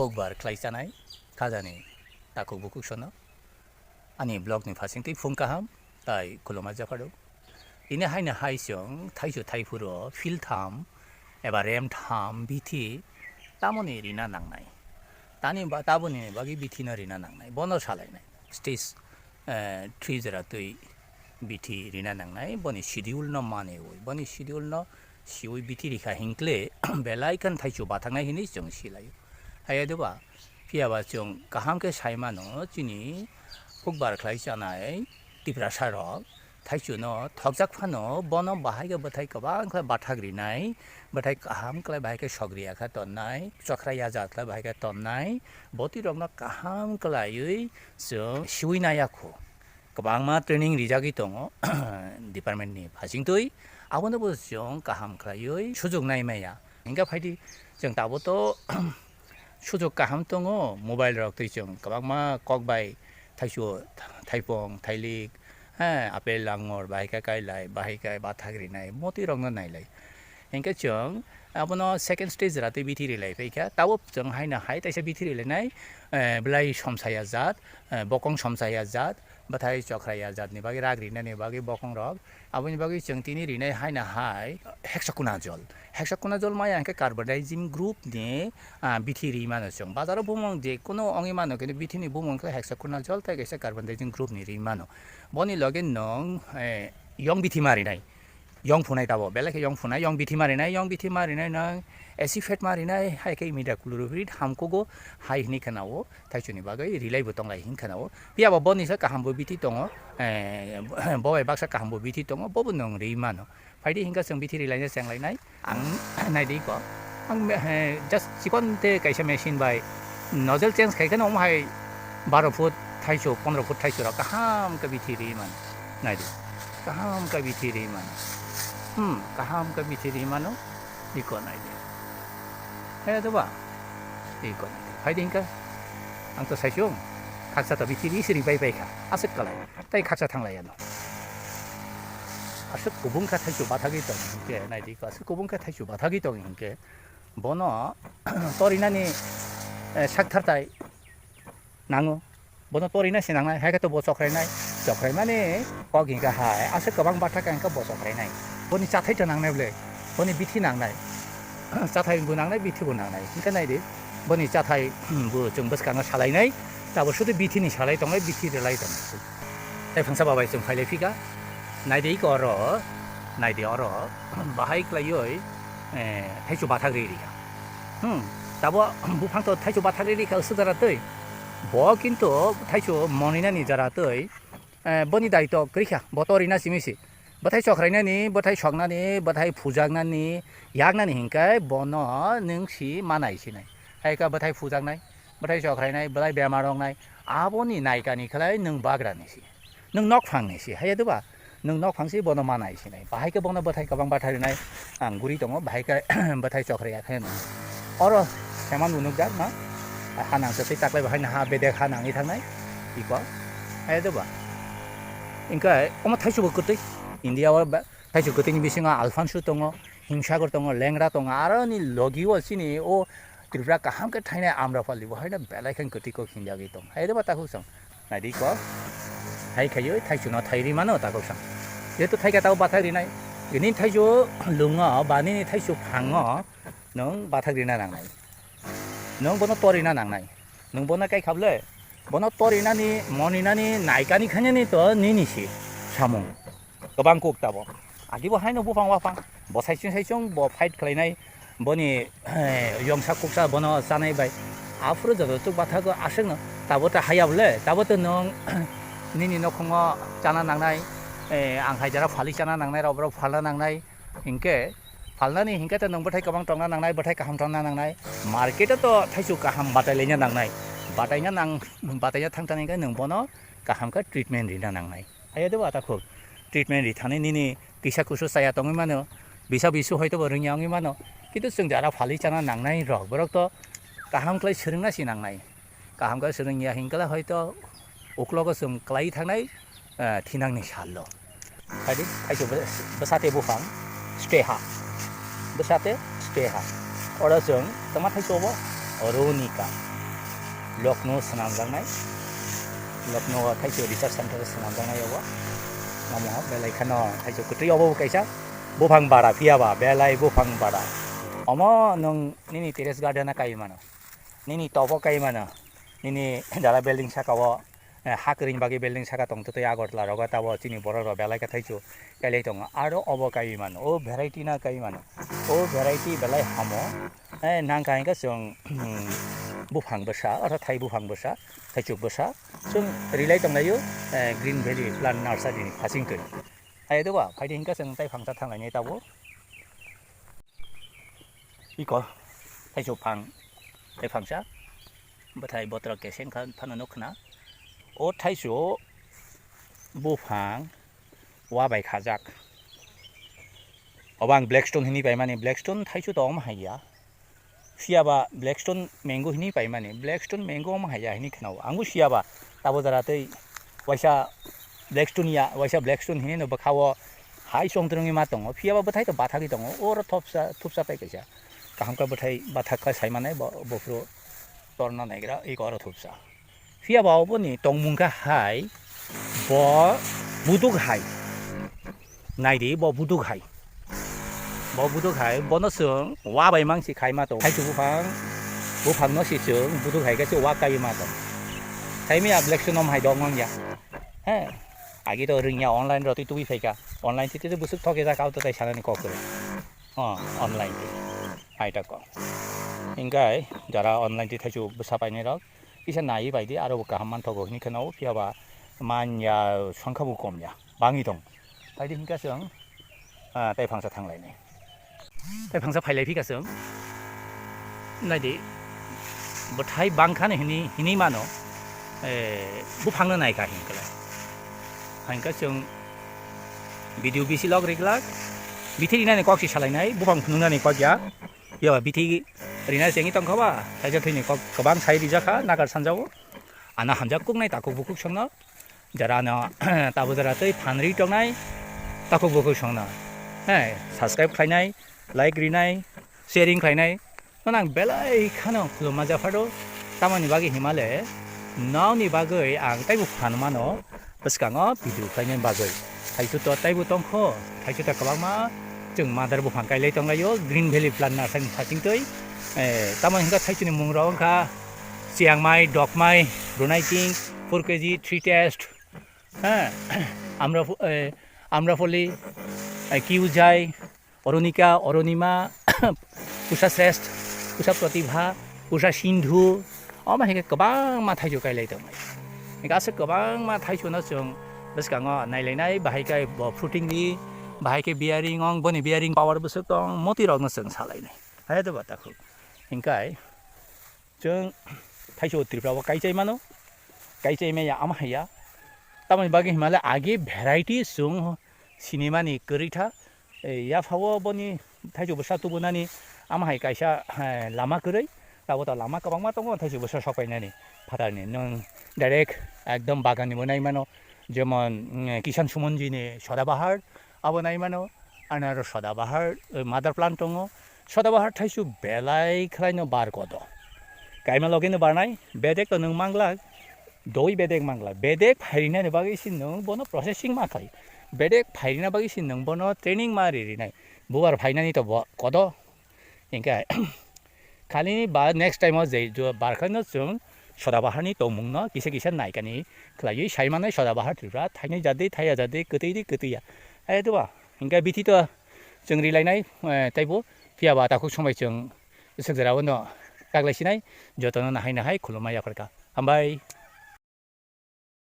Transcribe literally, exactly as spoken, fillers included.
Kokbar khlai chanai khajani takhuk bukhuk sono. Ani vlog ni phasing twi phung kaham tai khuluma japharo. Ini haino hai chwng thaichu thaiphuro philtham eba remtham bithi tamoni rina nangnai. Tani ba taboni bagwi bithi no rina nangnai. Bono salainai. Stage, eh, three jora twi bithi rina nangnai. Boni schedule no manwi. Boni schedule no siwi bithi rikha hinkle belai khan thaichu bathaknai hinwi chwng silaio. Haiya doba, phiyaba chwng kaham khe sai mano chini hukbar khlai chanai Tiprasa rok thaichu no thokjak phano bono bahai khe bwthai kwbang khlai bathak rinai, bwthai kaham khlai bahai khe sok riya kha tonnai, chokra ya jat khlai bahai khe tonnai, boti rok no kaham khlaiwi chwng siwi naya kho. Kwbangma training rijagwi tongo department ni phasingtwi, abono bo chwng kaham khlaiwi sujuk nai maya. Hinkhe phaidi chwng tabuk to sujuk kaham tongo, mobile rok twi chwng kwbangma kok bai thaisu, thaipong, thailik, he, apple, langmor, bahai khe kailai, bahai khe bathak rinai, motwi rokno nailai. Hinkhe chwng abono second stage jora twi bithi rilai phaikha. Tabuk chwng haino hai taisa bithi rilainai, eh, belai somsaya jat, eh, bokong somsaya jat, bwthai chokhraya jatni bagwi rak rinani bagwi bokong rok. Aboni bagwi chwng tini rinai haino hai hexaconazole. Hexaconazole maya hinkhe carbendazim group ni, ah, bithi ri mano chwng. Bazaro bumung je kuno ongwi mano, kintu bithini bumung khe hexaconazole tei kaisa carbendazim group ni ri mano. Boni loge nwng, eh, yong bithi ma rinai. Yong phunai tabo, belai khe yong phunai, yong bithi ma rinai, yong bithi ma rinai nang acid fat ma rinai, hai khe imidacloprid hamkugo hai hwnwi khwnao, thaichuni bagwi rilai bo tonglai hwn khwnao. Phiya bo boni se kaham bo bithi tongo, eh, bo bai baksa kaham bo bithi tongo, bo bo nwng ri mano. Phaidi hinkhe chwng bithi rilaina chenglainai, ang naidi ko, ang, eh, just chikon te kaisa machine bai nozzle change khai kheno omo hai baro foot thaichu, pondro foot thaichu rok kaham khe bithi ri mano. Naidi. Kaham khe bithi ri mano. Hmm, kaham khe bithi ri mano. Iko naidi. He doba. Iko naidi. Phaidi hinkhe. Ang to saisung. Khaksa to bithi ri siri bai bai kha. Aswk kalai. Tai khaksa thanglai ano. Aswk kubung kha thaichu bathagwi tong hinkhe. Naidi ko aswk kubung kha thaichu bathagwi tong hinkhe. Bono torinani, eh, sak thartai nango. Bono torina se nangnai, hai khe to bo chokrainai. Chokraimani kok hinkha hai, aswk kwbang bathak hinkha bo chokrainai. Boni chathai to nangnai bwle, boni bithi nangnai. Chathai bo nangnai, bithi bo nangnai. Hinkhe naidi, boni chathai, hmm, bo chwng bwskango salainai, tabo sudu bithini salai tongnai, bithi relai tongnai. Tai phangsa babai chwng phailai phika, naidi iko oro, naidi oro, bahai klaioi, eh, thaichu bathak ri rikha. Hmm, tabo buphang to thaichu bathak ri rikha, aswk jora twi. Bo kintu thaichu moninani jora twi, eh, boni daito kwrwikha, bo torina simi si. Bwthai chokrainani, bwthai soknani, bwthai phujaknani, yaknani hinkhe bono nwng si manai sinai. Hai khe bwthai phujaknai, bwthai chokrainai, bwthai bemar wngnai, aboni naikani khlai nwng bagrani si. Nwng nokphangni si, hai doba? Nwng nokphang si bono manai sinai. Bahai khe bono bwthai kwbang batharinai, ang guri tongo, bahai khe bwthai chokrai ya khe no. Oro seman bo nukjak ma, ha nang se tei taklai bahai no ha bedek ha nangwi thangnai, iko, hai doba? Hinkhe omo thaichu bo kwtwi, India o ba-, thaichu kwtwini bisingo Alphonso tongo, Himsagar tongo, Lengra tongo, aroni logi o chini o Tripura kaham khe thainai Amrapali bo haino belai khe kwtwi kok hinjagwi tong. Hai doba takhuk chwng. Naidi kok. Hai khaiwi thaichu no thai ri mano takhuk chwng. Jehetu thaika tabo bathak rinai. Nini thaichu lungo ba nini thaichu phango nwng bathak rina nangnai. Nwng bono torina nangnai. Nwng bono kai khable. Bono torinani, moninani, naikani khainani to nini si samung. Kwbang kuk tabo. Agi bo haino buphang waphang. Bo saichung saichung bo fight khlainai. Boni, eh, yongsa kuksa bono chanai bai. Aphuru joto tuk bathago aswkno. Tabo ta haya bole. Tabo to nwng nini nokhongo chana nangnai. Eh, ang hai jara phali chana nangnai, rok borok phalna nangnai. Hinkhe phalnani hinkhe to nwng bwthai kwbang tongna nangnai, bwthai kaham tongna nangnai. Market o to thaichu kaham batai laina nangnai. Bataina nang, bataina thang thang hinkhe nwng bono kaham khe treatment rina nangnai. Haiya de ba takhuk treatment ri thani nini kisa kusu chaya tongwi mano, bisa bisu hoito bo rwngya wngwi mano. Kintu chwng jara phali chana nangnai rok, borok to kaham khlai swrwngna si nangnai. Kaham khe swrwngya hinkhe hoito uklogo chwng kwlai thangnai, eh, thinangni sallo. Haidi, thaichu bwsate buphang, steha. Bwsate, steha. Oro chwng tongma thaichu obo, ronika. Lucknow swnamjaknai. Lucknow o thaichuk research center swnamjaknai obo. Omo belai kheno thaichuk kwtwi obo kaisa buphang bara phiya ba belai buphang bara. Omo nwng nini terrace garden o kai mano. Nini top o kai mano. Nini jara building saka o, eh, ha kwrwini bagwi building saka tong twi Agartala rogo tabo chini borok rok belai khe thaichuk kailai tongo. Aro obo kai mano. O variety no kai mano. O variety belai hamo. Eh, nang kaham khe chwng, hmm, buphang bwsa, oro thai buphang bwsa, thaichuk bwsa, chwng rilai tonglaio, eh, Green Valley Plant Nursery ni phasing twi. Hai doba, phaidi hinkhe chwng tei phangsa thanglainai tabuk. Iko, thaichuk phang, tei phangsa, bwthai botrok kesen kha phano nukkhna. O thaichuk buphang wa bai khajak. Obo ang Blackstone hinwi paimani, Blackstone thaichuk to omo hai ya. Phiya ba Blackstone mango hinwi paimani, Blackstone mango omo hai ya hinwi khwnao. Angbo siya ba, tabo jora tei waisa Blackstone ya, waisa Blackstone hinwi no bwkha o hai chongtrwngwi ma tongo. Phiya ba bwthai to bathagwi tongo, oro thopsa, thupsa tai kaisa. Kaham khe bwthai bathak khe sai mane bo, bophuru torna naigra, eko oro thupsa. Phiya ba oboni tongmung khe hai bo buduk hai. Naidi bo buduk hai. Bo buduk hai, bono chwng wa bai mang si khai ma tong. Thaichuk buphang, buphang no si chwng buduk hai khe se wa kai ma tong. Thaimi a Blackstone om hai dong mang ya. He. Agi to ring ya online roti twi phai kha. Online twi twi bwswk thok ya kau to tai sanani kok kwrwi. Oh, online twi. Hai ta kok. Hingkai jara online twi thaichuk bwsa painai rok. Kisa naiwi bai di, aro bo kaham manthogo hinwi kheno, phiya ba man ya, songkha bo kom ya, bangwi tong. Phaidi hinkha chwng, ah, tei phangsa thanglainai. Tei phangsa phailai phikha chwng. Naidi, bwthai bangkhani hinwi, hinwi mano, eh, buphangno naikha hinkhe. Hinkha chwng video bisi log riglak, bithi rinani kok si salainai, buphang phunuknani kok ya. Yo, bithi rina chengwi tongkha ba, kaisa thwini kok kwbang sai rijak kha, nagar sanjao. Ano hamjak kuknai takhuk bukhuk songno. Jara ano tabo jara tei phan ri tongnai takhuk bukhuk songno. He, subscribe khlainai, like rinai, sharing khlainai. Nono ang belai kheno khulumma japharo. Tamoni bagwi himale, nokni bagwi ang teibo phan mano. Bwskango video khlaina bagwi. Thaichuk to taibo tongkho, thaichuk to kwbangma chwng mother buphang kailai tonglaio, Green Valley Plant Nursery ni phasing twi. Eh, tamo hinkha thaichukni mung rok wngkha Chiangmai, Dokmai, Brunei King, four K G, Three Taste, ha, Amraphu-, eh, Amrapuli, eh, Kiujai, Oronika, Oronima, Pusha Sresth, Pusha Pratibha, Pusha Sindhu, omo hai khe kwbangma thaichuk kailai tongnai. Hingke aswk kwbangma thaichukno chwng bwskango nailainai, bahai khe bo fruiting ri, bahai khe bearing ong, boni bearing power bwswk tong, moti rokno chwng salainai. Hai to bata khuk. Hingkai chwng thaichuk Tripura o kaichai mano, kaichai maya ama haiya. Tamoni bagwi himale agi variety chwng sinimani kwrwitha, eh, yaphao boni thaichuk bwsa tubunani ama hai kaisa, eh, lama kwrwi, tabuk ta lama kwbangma tongo thaichuk bwsa sokpainani phatarni. Nwng direct ekdom baganni bo nai mano, jemon, mm, Kisan Sumonji ni Sadabahar abo nai mano, ano aro Sadabahar, eh, mother plant tongo, Sadabahar thaichuk belai khwlaino bar kodo. Kaima logino barnai, bedek to nwng manglak, doi bedek manglak, bedek phairinani bagwi se nwng bono processing ma khlai. Bedek phairina bagwi se nwng bono training ma ririnai. Bubar phainani to bo kodo. Hingkhe khali ba next time o je jo barkhaino chwng Sodabaharni tongmungno kisa kisa naikani khlaiwi sai manai Sodabahar Tripura thainai jatdi thaiya jatdi kwtwi di kwtwiya. Hai to ba hingkhe bithi to chwng rilainai, eh, teibo phiya ba takhuk sombai chwng swk jora o no kaglai sinai jotono nahai nahai khulumma yapharkha. Hambai.